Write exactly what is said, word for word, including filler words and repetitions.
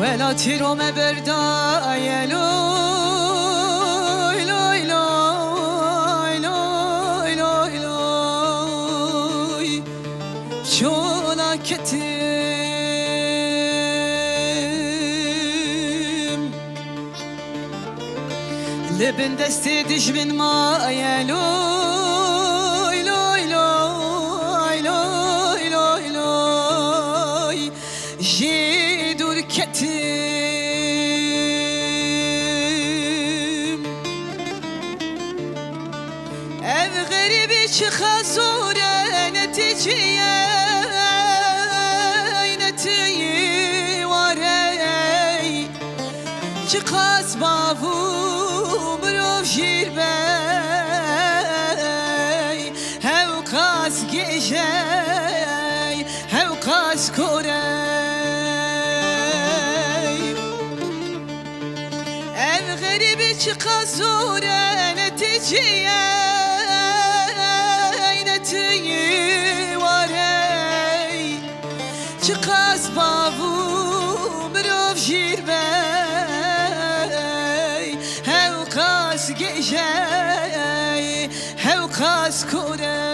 Wela çîro me berdaye loy, loy, loy, loy, loy, loy. Çola ketim. Li bin destê dijmin maye loy, loy, loy, loy, loy, loy. Jê dûr ketim. Ev xerîbî çiqa zor e, netîcî ye, netî war e. Çiqas bav û mirov jîr bey, hewqas gêj ey, hewqas kor ey. Ev xerîbî çiqas zor e, netîcî ye, netî war ey. Çiqas bav û mirov jîr bey, hewqas gêj ey, hewqas kor ey.